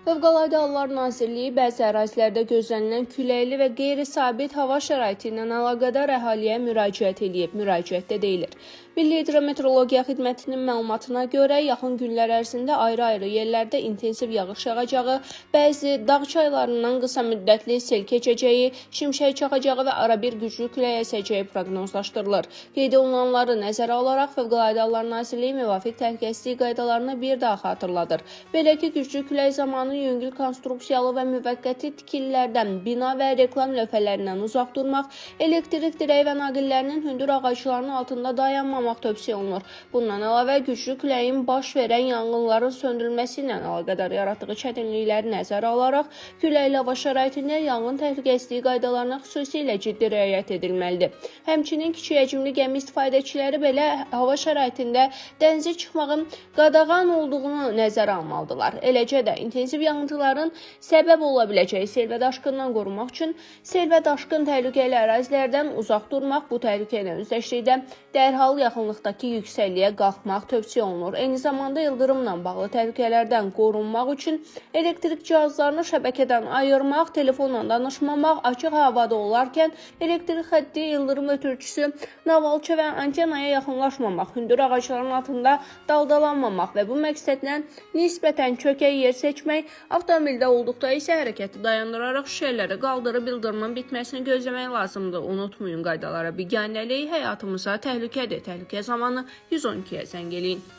Fövqəladə Hallar Nazirliyi bəzi ərazilərdə gözlənilən küləkli və qeyri-sabit hava şəraiti ilə əlaqədar əhaliyə müraciət eləyib. Müraciətdə deyilir: Milli Hidrometeorologiya Xidmətinin məlumatına görə yaxın günlər ərzində ayrı-ayrı yerlərdə intensiv yağış yağacağı, bəzi dağ çaylarından qısa müddətli sel keçəcəyi, şimşək çaxacağı və arabir güclü külək əsəcəyi proqnozlaşdırılır. Qeyd olunanları nəzərə alaraq Fövqəladə Hallar Nazirliyi müvafiq təhlükəsizlik qaydalarını bir daha xatırladır. Belə ki, güclü külək zamanı yüngül konstruksiyalı və müvəqqəti tikililərdən, bina və reklam lövhələrindən uzaq durmaq, elektrik dirəyi və naqillərinin hündür ağaclarının altında dayanmamaq tövsiyə olunur. Bundan əlavə, güclü küləyin baş verən yanğınların söndürülməsi ilə əlaqədar yaratdığı çətinlikləri nəzərə alaraq, küləkli hava şəraitində yanğın təhlükəsizliyi qaydalarına xüsusilə ciddi riayət edilməlidir. Həmçinin kiçik həcmli gəmi istifadəçiləri belə hava şəraitində dənizə çıxmağın qadağan olduğunu nəzərə almalıdırlar. Eləcə də intensiv yanğınların səbəb ola biləcəyi sel və daşqından qorunmaq üçün sel və daşqın təhlükəli ərazilərdən uzaq durmaq, bu təhlükə ilə üzləşdikdə dərhal yaxınlıqdakı yüksəkliyə qalxmaq tövsiyə olunur. Eyni zamanda ildırımla bağlı təhlükələrdən qorunmaq üçün elektrik cihazlarını şəbəkədən ayırmaq, telefonla danışmamaq, açıq havada olarkən elektrik xətti, ildırım ötürücüsü, navalça və antenaya yaxınlaşmamaq, hündür ağacların altında daldalanmamaq və bu məqsədlə nisbətən çökək yer seçmək, avtomobildə olduqda isə hərəkəti dayandıraraq şüşələri qaldırıb ildırımın bitməsini gözləmək lazımdır. Unutmayın, qaydalara biganəlik həyatımıza təhlükədir. Təhlükə zamanı 112-yə zəng eləyin.